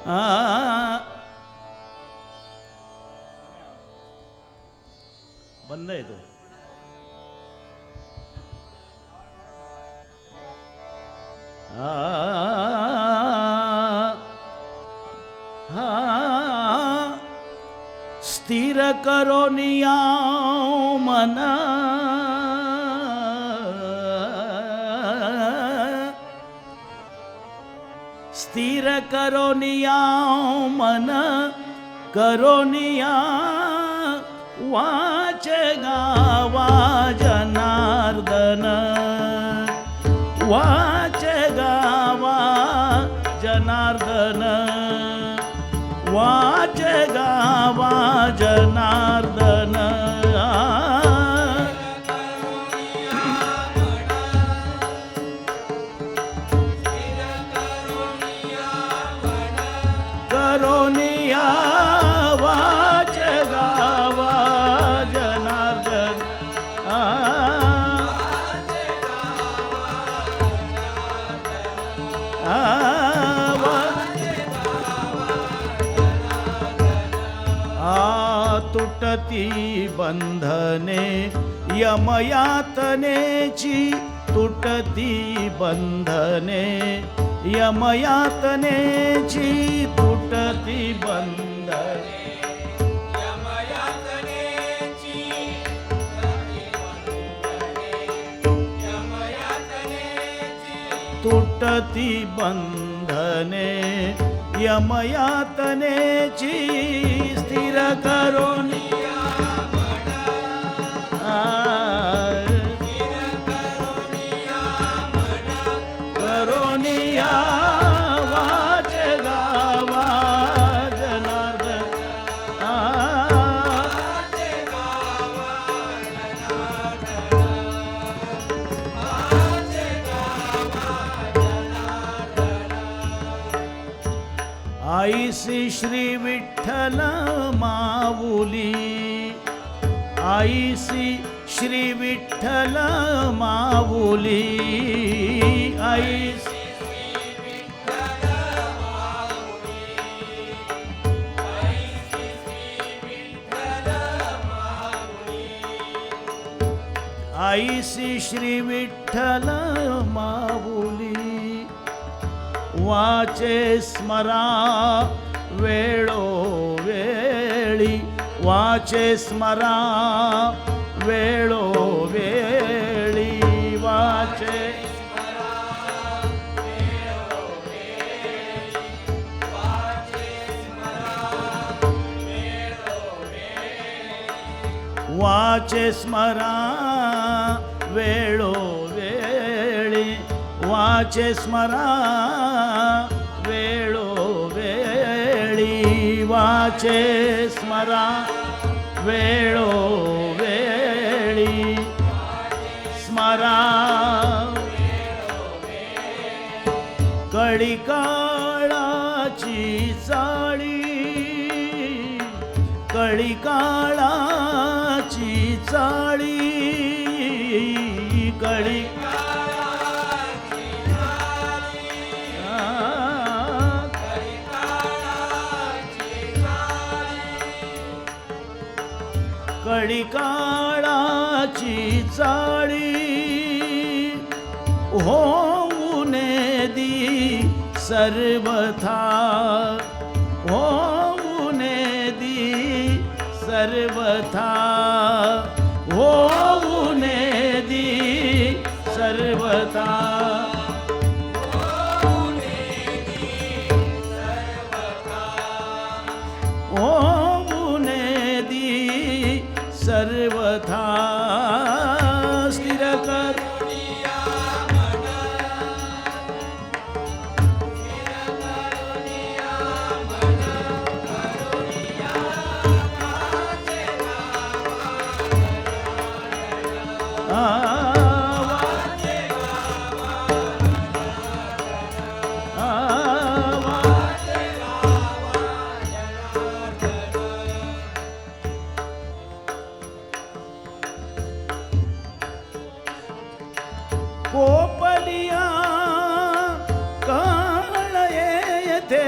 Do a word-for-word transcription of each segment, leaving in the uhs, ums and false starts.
Ah. Bânnè itu. Ah. Ah. Stira karo niyamana. Stira karo niyamana, karo niya-, wacega wa Janardana. Wacega wa Janardana. Wacega wa Janardana. Karo niya wacega wa Janardana. Ah. Ah, wa-, ah, tuṭṭhati bandhane, yamayatane ci, tuṭṭhati bandhane, yamayatane ci, tuṭṭhati bandhane. Tuṭṭhati bandhane, yamayatane ci, stira karo niya-, ah. Karo niya wacega wa Janardana. ऐसी श्री विठ्ठल माऊली, ऐसी श्री विठ्ठल माऊली, ऐसी ऐसी श्री विठ्ठल माऊली, वाचे स्मरा वेळोवेळी, वाचे स्मरा वेळोवेळी, वाचे वाचे स्मरा वेळोवेळी, वाचे स्मरा वेळोवेळी, वाचे स्मरा वेळोवेळी, स्मरा कळिकाळाची चाळी, कळिकाळाची चाळी, कळि-, आ, कळिकाळाची चाळी होऊ नये दी सर्वथा, होऊ नये दी सर्वथा, होऊ नये दी सर्वथा। होऊ नये दी सर्वथा। स्थिर कर कोपलिया काळये येथे,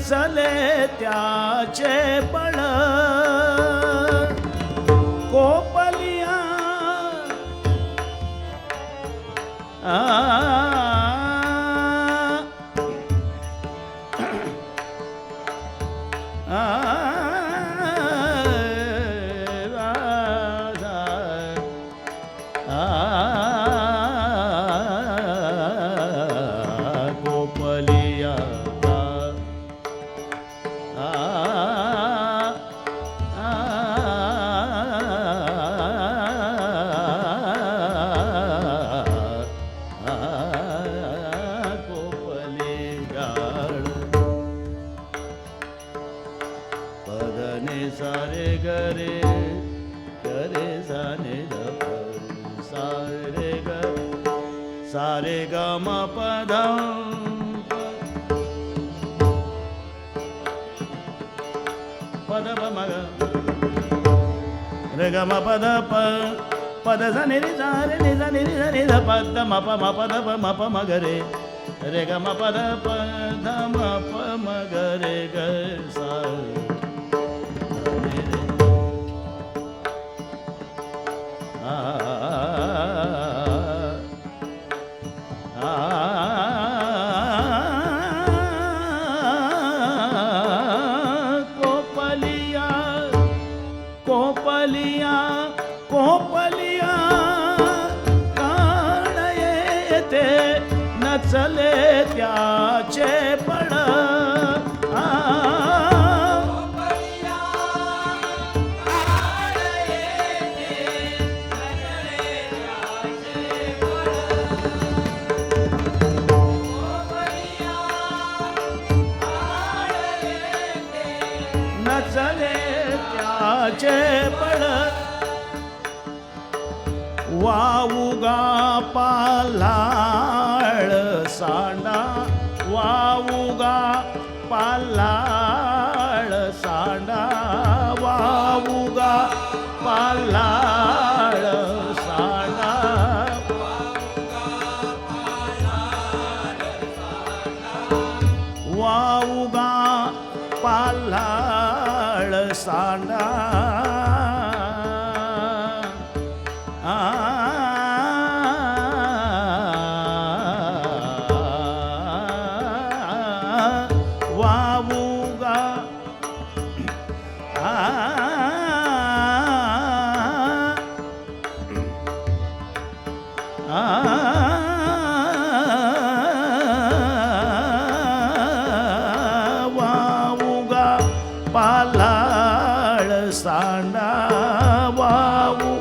सलेत्याचे बळ कोपलिया। आ, आ, आ, आ, कोपलिया। आ, आ, आ, कोपली गाळ। पदने सारे गरे, गरे साने द प, सारे ग, सारे ग म प ध, प ध प म ग, रे ग म प ध प, प ध सा नि रि सा रे नि सा नि रि सा नि ध प ध म प म प ध प म प म ग रे। रे ग म प ध प ध म प म ग रे ग सा रे रे। आ, आ, आ, कोपलिया। कोपलिया, कोपलिया, काळ येते नचले त्याचे बळ। आ, नचले त्याचे बळ। वावुगा पाल्हाळ सांडा, वावुगा पाल्हाळ सांडा, वावुगा पाल्हाळ सांडा. वावुगा पाल्हाळ सांडा. आ, वावुगा. आ, आ, वावुगा पाल्हाळ सांडा, वावु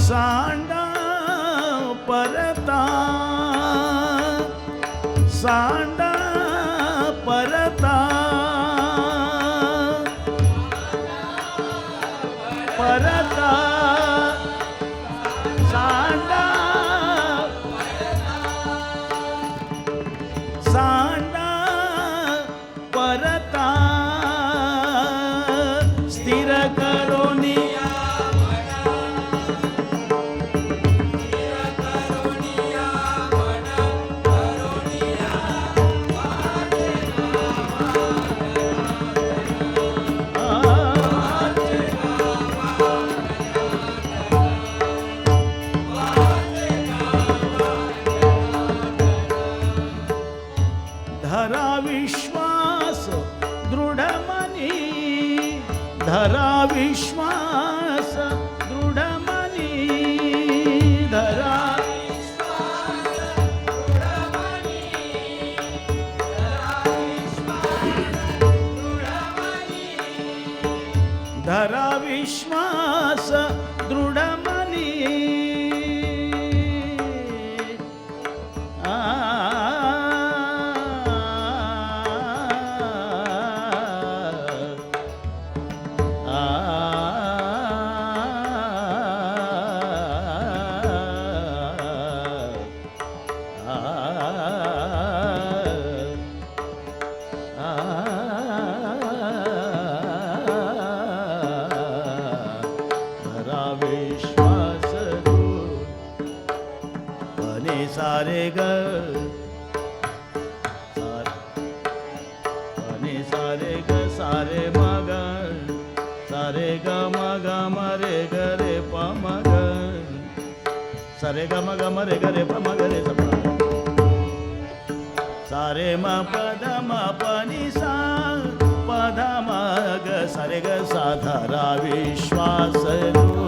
सांडा परता, सांडा परता, परता, सांडा, सांडा परता स्थिर करोनिया. धरा विश्वास दृढमनी, धरा विश्वास दृढमनी, धरा धरा विश्वास दृढमनी. आ, आ, आ, आ, धरा विश्वास Re ga ma ga ma re ga re pa ma ga. Sa re ga ma ga ma re ga re pa ma ga re sa pa. Sa re ma pa da ma pa ni sa pa da ma ga sa re ga sa dha ra vishwas ru.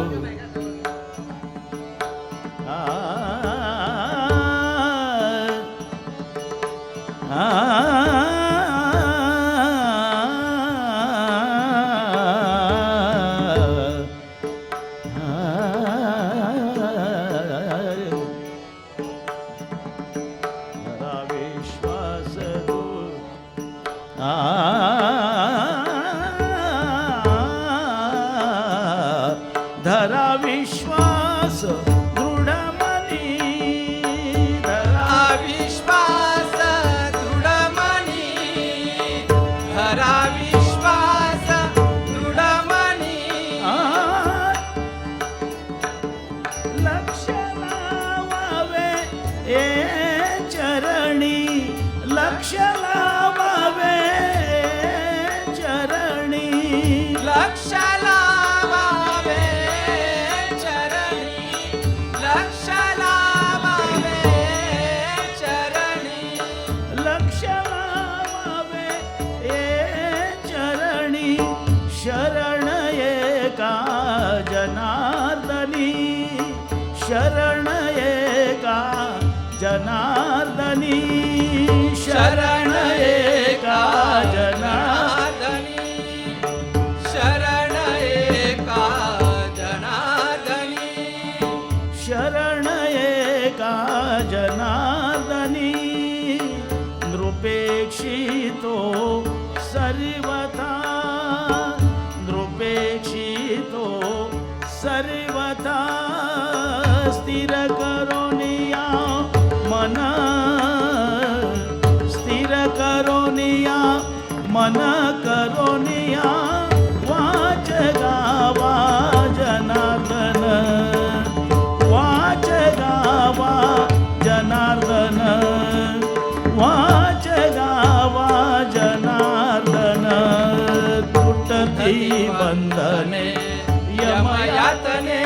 धरा विश्वास दृढमनी, धरा विश्वास दृढमनी, धरा विश्वास दृढमनी. लक्ष लावावे ए चरणी, लक्ष लावावे ए चरणी. लक्ष लावावे चरणी, लक्ष लावावे चरणी. लक्ष लावावे ए चरणी शरण एका जनार्दनी, शरण एका जनार्दनी, शरण एका जनार्दनी, शरण एका जनार्दनी. शरण एका जनार्दनी. नृपेक्षितो सर्वथा, नृपेक्षितो सर्वथा. स्थिर करोनिया मन, स्थिर करोनिया मन करोनिया वाच गावा जनार्दन, वाच गावा जनार्दन, वाच गावा जनार्दन. तुटती बंधने यमयातने,